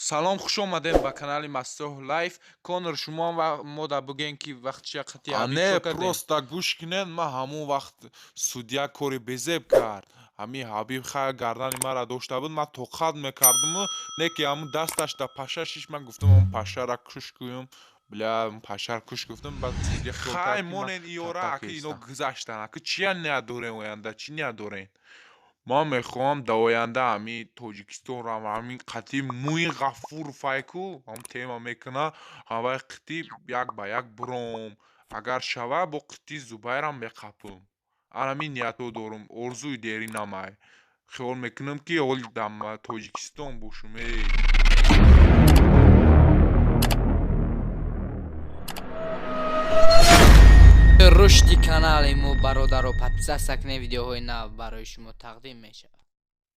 Салом, хуш омадем ба канали Мастоҳ Лайф. Конор, шумо мо да буген, ки вақти қати А не, просто гӯш кунед, ман ҳамон вақт судья кори безеб кард. Ҳамин Ҳабиб хай гардани маро дошта буд, ман тоқат мекардуму, не ки ҳамун дасташ да паша шиш, ман гуфтам, ҳамун пашара куш куюм, бля, пашар куш гуфтам, баъд судья хай монен иёра, аки ино гузаштан, аки чия ният дорем оянда, чӣ ният дорем? Ман мехоҳам дар оянда ҳамин Тоҷикистонро, ҳамин қатъи Муин Ғафуров айку ҳам тема мекуна, ҳамвай қитъи як ба як буром. Агар шава, бо қитъи Зубайрам меқапам. Ҳамин ниятҳо дорум, орзуи деринамай. Хиёл мекунам, ки ҳоли дар Тоҷикистон бошум, эй. Рушди канали мо, бародаро, подписаться кунед, видеоҳои нав барои шумо тақдим мешавад.